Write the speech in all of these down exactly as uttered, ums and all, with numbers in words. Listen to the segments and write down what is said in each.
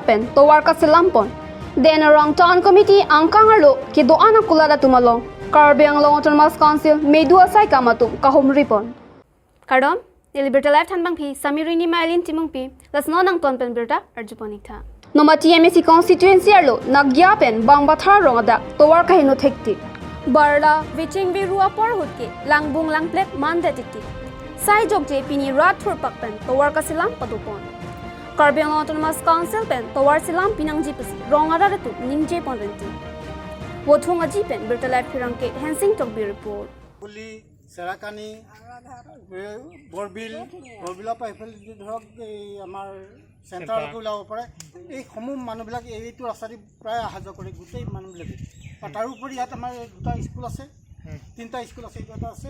pen tovar kaselam pon. Den Arong Town Committee angkang arlo kedo-an akulat atum along Karbi Anglong Autonomous Council medu asai kam atum kahumri pon. Kardom, neli birta live thanbangpi Samirini Mailin Timungpi, laso non nangton pen birta arjupon iktha. Nomati M A C constituency arlo Nagya pen Bangbathar arong adak tovar kaheno thektik. Barla vecheng veru apor ahut ke langbung langplek mandet tik tik. Sai jokje pini rat thurpak pen tovar kaselam padopon. Karbi Anglong Autonomous Council pen tovar selam pinangji pusi rong arat atum ningje pon renti. Vothung Aji pen birta live pherangke Hensing Tokbi report. Buli, Serakani, এ, বৰবিল, বৰবিলৰ পৰা এইফালে যদি ধৰক এই আমাৰ চেণ্টাৰলৈকে ওলাব পাৰে। এই সমূহ মানুহবিলাক এইটো ৰাস্তাদি প্ৰায় অহা যোৱা কৰে গোটেই মানুহবিলাকে। আৰু তাৰোপৰি ইয়াত আমাৰ দুটা স্কুল আছে, তিনিটা স্কুল আছে, এইটো এটা আছে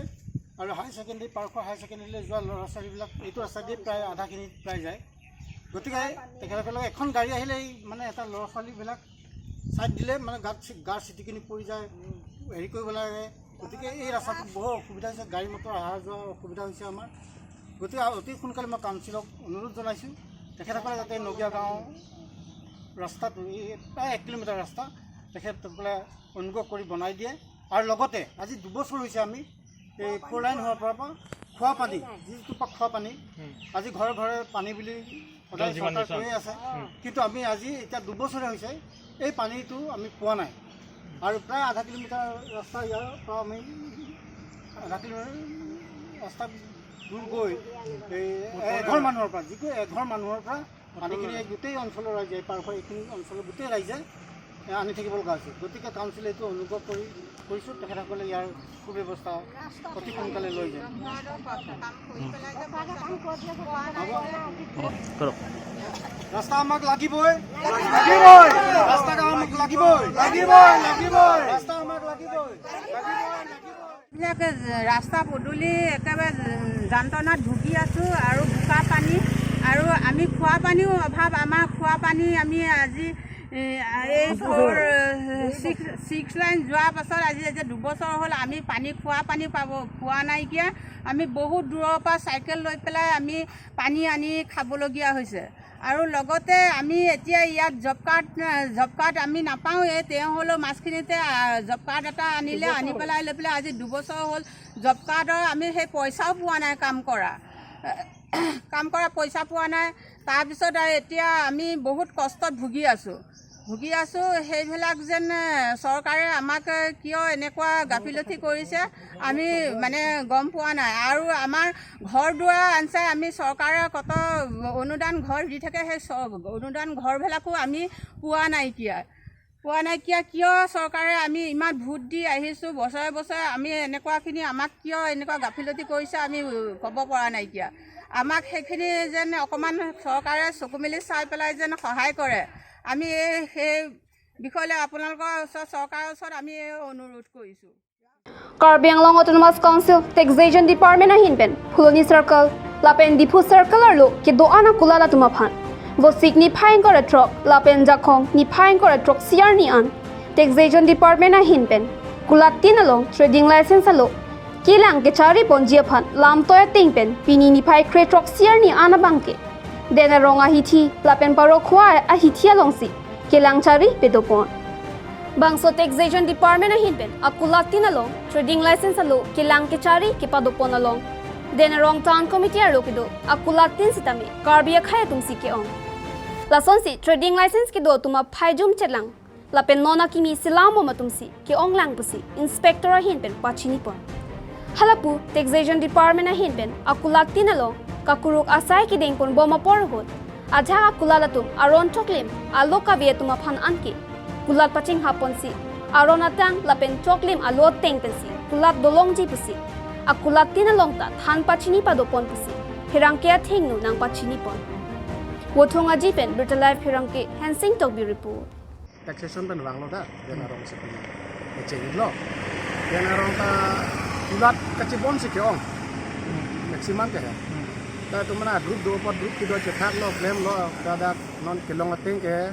আৰু হাই ছেকেণ্ডেৰী, পাৰ্কৰ হাই ছেকেণ্ডেৰীলৈ যোৱা ল'ৰা ছোৱালীবিলাক এইটো ৰাস্তাদি প্ৰায় আধাখিনি প্ৰায় যায়। গতিকে তেখেতসকলক এখন গাড়ী আহিলে এই মানে এটা ল'ৰা ছোৱালীবিলাক ছাইড দিলে মানে গাত চি- গাৰ চিটিকিনি পৰি যায়, হেৰি কৰিব লাগে। গতিকে এই ৰাস্তাটো বহু অসুবিধা হৈছে, গাড়ী মটৰ অহা যোৱা অসুবিধা হৈছে আমাৰ। গতিকে অতি সোনকালে মই কাউন্সিলক অনুৰোধ জনাইছোঁ, তেখেতসকলে যাতে নগীয়া গাঁও ৰাস্তাটো, এই প্ৰায় এক কিলোমিটাৰ ৰাস্তা, তেখেতসকলে অনুগ্ৰহ কৰি বনাই দিয়ে। আৰু লগতে আজি দুবছৰ হৈছে আমি এই ফ'ৰ লাইন হোৱাৰ পৰা, পৰা খোৱা পানী, যিটো পা- খোৱা পানী, আজি ঘৰে ঘৰে পানী বুলি সদায় চৰকাৰে কৈয়ে আছে, কিন্তু আমি আজি এতিয়া দুবছৰে হৈছে এই পানীটো আমি পোৱা নাই। আৰু প্ৰায় আধা কিলোমিটাৰ ৰাস্তা ইয়াৰ পৰা আমি আধা কিলোমিটাৰ ৰাস্তা দূৰ গৈ এই এঘৰ মানুহৰ পৰা, যিটো এঘৰ মানুহৰ পৰা পানীখিনি এই গোটেই অঞ্চলৰ ৰাইজে, পাৰ্কৰ এইখিনি অঞ্চলৰ গোটেই ৰাইজে এ, আনি থাকিব লগা হৈছে। গতিকে কাউন্সিলে এইটো অনুগ্ৰহ কৰি কৰিছোঁ, তেখেতসকলে ইয়াৰ সুব্যৱস্থা অতি সোনকালে লৈ যায়। হ'ব। ৰাস্তা আমাক লাগিবই, লাগিবই। ৰাস্তা আমাক লাগিবই, লাগিবই, লাগিবই। ৰাস্তা আমাক লাগিবই, লাগিবই, লাগিবই। এইবিলাক ৰাস্তা পদূলি একেবাৰে যন্ত্ৰণাত ভুগি আছোঁ আৰু বোকা পানী আৰু আমি খোৱা পানীও অভাৱ। আমাৰ খোৱা পানী আমি আজি এ, এই ফ'ৰ, ছিক্স, ছিক্স লাইন যোৱাৰ পাছত আজি, আজি দুবছৰ হ'ল আমি পানী, খোৱা পানী পাব, পোৱা নাইকিয়া। আমি বহুত দূৰৰ পৰা চাইকেল লৈ পেলাই আমি পানী আনি খাবলগীয়া হৈছে। আৰু লগতে আমি এতিয়া ইয়াত জব কাৰ্ড, জব কাৰ্ড আমি নাপাওঁৱেই। তেওঁ হ'লেও মাছখিনিতে, আ, জব কাৰ্ড এটা আনিলে, আনি পেলাই লৈ পেলাই আজি দুবছৰ হ'ল জব কাৰ্ডৰ আমি সেই পইচাও পোৱা নাই কাম কৰা। কাম কৰা পইচা পোৱা নাই। তাৰপিছত আৰু এতিয়া আমি বহুত কষ্টত ভুগি আছোঁ, ভুগি আছোঁ। সেইবিলাক যেন, এ, চৰকাৰে আমাক, এ, কিয় এনেকুৱা গাফিলতি কৰিছে, আমি মানে গম পোৱা নাই। আৰু আমাৰ ঘৰ দুৱাৰ আনচাই আমি চৰকাৰে কত অনুদান ঘৰ দি থাকে, সেই চ-, অনুদান ঘৰবিলাকো আমি পোৱা নাইকিয়া। পোৱা নাইকিয়া কিয় চৰকাৰে, আমি ইমান ভোট দি আহিছোঁ বছৰে বছৰে, আমি এনেকুৱাখিনি আমাক কিয় এনেকুৱা গাফিলতি কৰিছে আমি ক'ব পৰা নাইকিয়া। আমাক সেইখিনি যেন অকণমান চৰকাৰে চকু মেলি চাই পেলাই যেন সহায় কৰে। আমি এই সেই বিষয়লৈ আপোনালোকৰ ওচৰত, চৰকাৰৰ ওচৰত আমি এই অনুৰোধ কৰিছোঁ। Karbi Anglong Autonomous Council Taxation Department ahin pen Phuloni Circle lapen Diphu Circle arlo kedo-an akulat atum aphan Vosik niphai ingkoi ra throk lapen Jakhong niphai ingkoi ra throksi arni an Taxation Department ahin pen kulat tin along trading license alo kelang kechari ponji aphan lamtoi ateng pen pini niphai kre throksi arni an abangke Den Arong ahithi lapen Parokhowa ahithi alongsi kelang chari pedopon. Bangso Taxation Department ahin pen akulat tin along trading license alo kelang kechari kepadopon along Den Arong Town Committee arlo kedo akulat tin sitame Karbi akhei atumsi ke-ong. Lasonsi trading license kedo atum aphai jum chelang lapen non akimi selam bom atumsi ke-ong lang pusi inspector ahin pen pachinipon. Halapu Taxation Department ahin pen akulat tin along kakuruk asai kedengpon bom apor ahut ajak akulat atum aron choklim alo kave atum aphan anke kulat pachinghaponsi aron atang lapen choklim alo ateng pensi kulat dolongji pusi akulat tin along ta than pachini padopon pusi pherangke athengno nangpachinipon. Vothung Aji pen Birta Live pherangke Hensing Tokbi report. Taxation pen vanglo ta, Den Arong si pini. Ecenglo. Den Arong ta kulat kachibon si ke-ong. Maximum ke hai. Ta tu mana group do pot group kedo chethaklo, klemlo, dak dak non kelong ateng ke.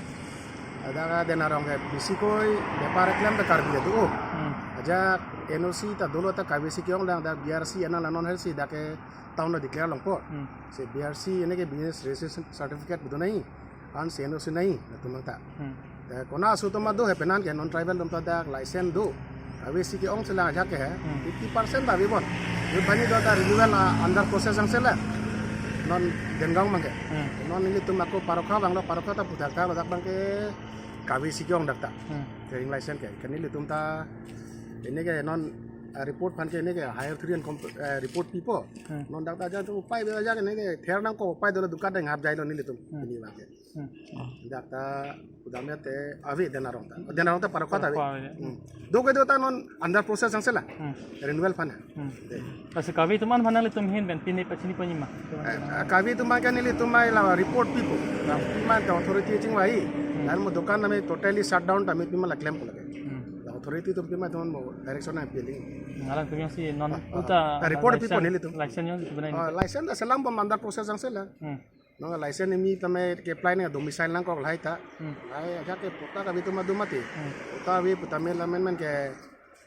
Dak Den Arong ke bisikoi bepar klem ta Karbi do. Ajak N O C ta dolo ta Karbi si ke-ong, dak dak B R C ena la non her si dak ke town lo declare longpo. Si B R C ene ke business registration certificate bido nai. An seno sinai na tumang ta. Hmm. Te kona aso atum do he penan ke non tribal atum ta dak license do. Kave isi ke-ong selang ajak ke he. Hmm. Fifty percent ta avepon. Ye bani do ta renewal, ah, under process ang sela. Non Dengaon abang ke. Hmm. Non nelitum ako parokha abang lo, parokha ta puthak ta lo dak abang ke kave isi ke-ong dak ta. Hmm. Trading license ke. Ke nelitum ta ini ke non, ah, report aphan ke ini ke higher authority an comp-, eh, report pipo. Hmm. Non dak ta ajak atum upai be ajak ini ke ther nangkok upai dolo dukan deng hap jai lo nelitum. Hmm. Ini abang ke. Hmm. Dak ta pudam ya te ave Den Arong ta. Den Arong ta parokha ta ave. Parokha ave. Hmm. Do ke do ta non under process ang sela. Hmm. Renewal aphan. Hmm. De. Lasi kave atum an aphan nanglitum ahin pen pine pachini ponji ma? Eh, kave atum an ke nelitum an la report pipo. Pi ma ta authority chingvai. Hmm. Lapen mo dukan name totally shut down ta mepin ma la klem ko lake. Hmm. La authority atum pi ma atum mo direction nangpi lagi. Hmm, alangtum jongsi non, ah, ah, uta, ah, report pipo license, nelitum. License jongsi bonai. Ah, license ta selam bom under process ang sela. Hmm. Non license nemi tame ke apply nang domicile nangkok lahai ta. Hmm. Lahai ajak ke patta kave atum do mati. Hmm. Patta ave pu tame la men men ke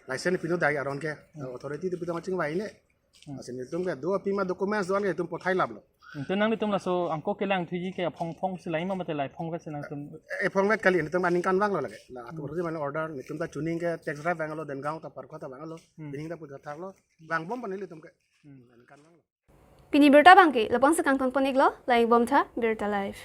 license pino dai aron ke. Hmm. Authority atum pi ta chingvai ne. Hmm. Lasi nelitum ke do pi ma documents do-an ke itum pothai lap lo. Hmm. Te nanglitum laso angko kelang thuji ke aphong phong si lahai ma mate lahai phong vet si nangtum? Eh, phong vet kali nelitum aningkan vanglo lake. La Hmm. authority mane order nelitum ta chuning ke tax drive vanglo Dengaon ta parokha ta vanglo. Hmm. Pining ta puthak thak lo. Vangbom pon nelitum ke. Hmm. Aningkan vanglo. Pini birta abang ke lapu-an si kangton pon-iklo, langdun bom tha, Birta Live.